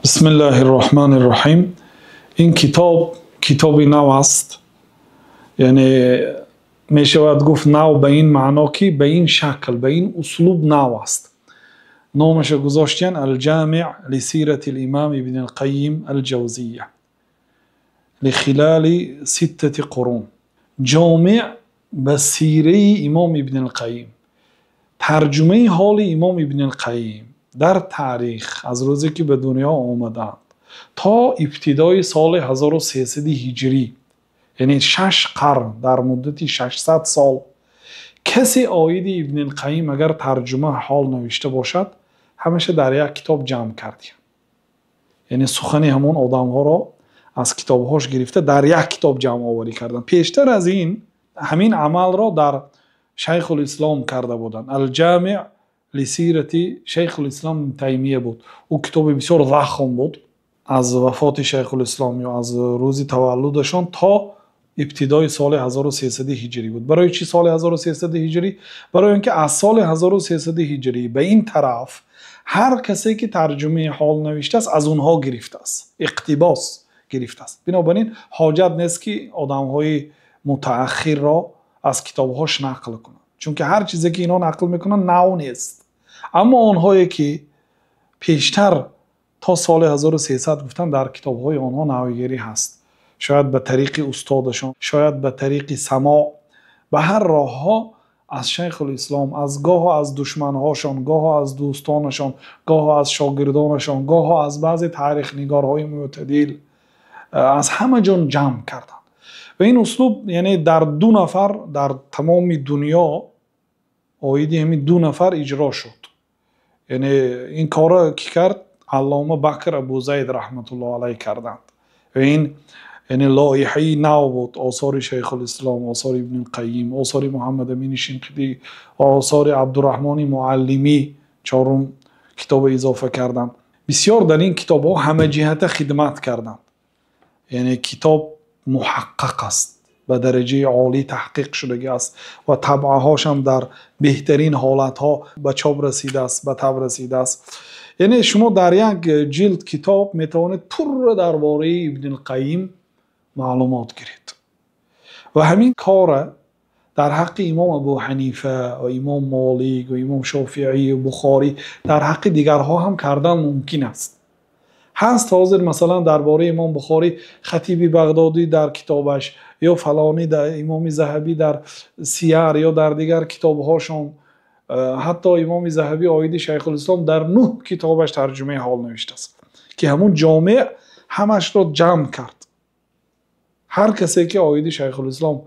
Бисмиллаҳир Роҳманир Роҳим. Ин китоб китоби нав аст. Яъне мешавад гуфт нав ба ин маъно, ки ба ин шакл, ба ин услуб нав аст. Номашро гузоштанд Ал-Ҷомеъ ли-сирати л-Имом Ибни Қайим ал-Ҷавзийя ли-хилоли ситтати қурун. Ҷомеъ ба сирати Имом Ибни Қайим. Тарҷумаи ҳоли Имом Ибни Қайим дар таърих аз рӯзе ки ба дунё омаданд то ибтидои соли 1300 ҳиҷрӣ, яъне 6 қарн, дар муддати 600 сол касе оид ба Ибни Қайим агар тарҷумаи ҳол навишта бошад, ҳамеша дар як китоб ҷамъ кардем. Яъне сухани ҳамон одамҳоро аз китобҳояш гирифта дар як китоб ҷамъоварӣ карданд. Пештар аз ин ҳамин амалро дар Шайхулислом карда буданд. Ал-Ҷомеъ ли-сирати Шайхулислом Таймия буд. Ӯ китоби бисёр захм буд. Аз вафоти Шайхулислом ё аз рӯзи таваллудашон то ибтидои соли 1300 ҳиҷрӣ буд. Барои чӣ соли 1300 ҳиҷрӣ? Барои инки аз соли 1300 ҳиҷрӣ ба ин тараф ҳар касе ки тарҷумаи ҳол навиштааст, аз онҳо гирифтааст, иқтибос гирифтааст. Бинобар ин ҳоҷат нест ки одамҳои мутааххирро аз китобҳояш нақл кунанд, чунки ҳар чизе ки инҳо нақл мекунанд нав нест. Аммо онҳое ки пештар то соли 1300 гуфтанд, дар китобҳои онҳо навгирӣ ҳаст. Шояд ба тариқи устодашон, шояд ба тариқи самоъ, ба ҳар роҳҳо аз Шайхулислом, аз гоҳ аз душманҳошон, гоҳ аз дӯстонашон, гоҳ аз шогирдонашон, гоҳ аз баъзе таърихнигорҳои мӯътадил, аз ҳама ҷо ҷамъ карданд. Ва ин услуб, яъне дар ду нафар дар тамоми дунё оид ҳамин ду нафар иҷро шуд. Яъне ин корро ки кард? Аллома Бакр Абу Зайд раҳматуллоҳи алайҳ карданд. Ва ин яъне лоиҳаи нав буд. Осори Шайхулислом, осори Ибни Қайим, осори Муҳаммад Амин Шанқитӣ ва осори Абдурраҳмон Муаллимӣ чорум китоб илова карданд. Бисёр дар ин китобҳо ҳамаҷиҳата хидмат карданд. Яъне китоб муҳаққақ аст, ба дараҷаи олӣ таҳқиқ шудааст ва табъаҳояш ҳам дар беҳтарин ҳолатҳо ба чоп расидааст, ба таб расидааст. Яъне шумо дар як ҷилд китоб метавонед пурра дар бораи Ибни Қайим маълумот гиред. Ва ҳамин корро дар ҳаққи Имом Абу Ҳанифа ва Имом Молик ва Имом Шофеъӣ ва Бухорӣ, дар ҳаққи дигарҳо ҳам кардан мумкин аст. Ҳаст ҳозир масалан дар бораи Имом Бухорӣ Хатиби Бағдодӣ дар китобаш ё фалонӣ дар Имом Заҳабӣ дар Сияр ё дар дигар китобҳошон, ҳатто Имом Заҳабӣ оид Шайхулислом дар 9 китобаш тарҷумаи ҳол навиштааст, ки ҳамон ҷомеъ ҳамашро ҷамъ кард. Ҳар касе ки оид Шайхулислом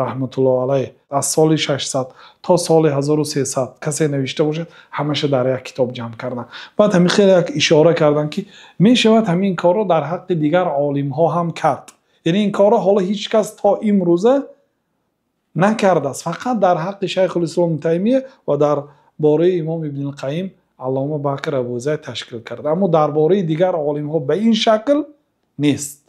раҳматуллоҳи алайҳ аз соли 600 то соли 1300 касе навишта бошад, ҳамаша дар як китоб ҷамъ карданд. Баъд ҳамин хеле як ишора карданд, ки мешавад ҳамин корро дар ҳаққи дигар олимҳо ҳам кард. Яъне ин корро ҳоло ҳеҷ кас то имрӯза накардааст. Фақат дар ҳаққи Шайхулислом Таймия ва дар бораи Имом Ибни Қайим Аллома Бакр Абу Зайд ташкил кард. Аммо дар бораи дигар олимҳо ба ин шакл нест.